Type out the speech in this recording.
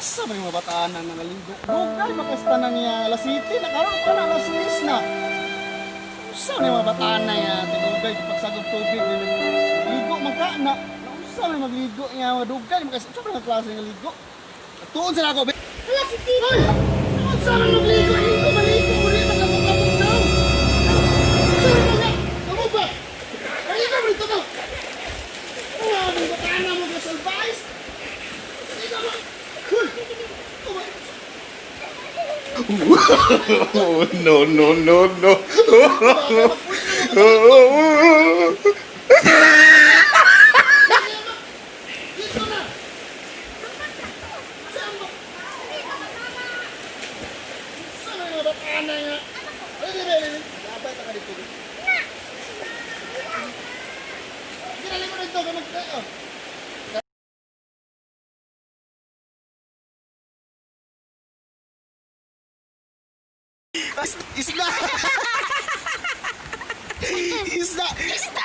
Asa man yung mga bataan na nangaligo? Dugay makasta na niya alas 7 na karon pa na alas 10 na. Usa man yung mga bataan na niya dugay pagsagod tubig ni ligo man ka na. Usa man magligo niya mga dugay makas usa man ang klase nga ligo. Tuon sa nako. Wala si Tito. Hoy! Unsa man magligo? Ligo maligo uli man ang mga daw. Unsa man nga? Kamo ba? Maligo mo dito ka. Wala mo bataan na mo salvais. Ligo mo. Hoy! Oh my. Oh, no, no, no, no. Dito na! Saan ba? Saan ang mga bataan na nga? Ay, di, di, di. Dapat ka dito. Ginali mo dito, mag. Oh. Isda! Isda! Isda!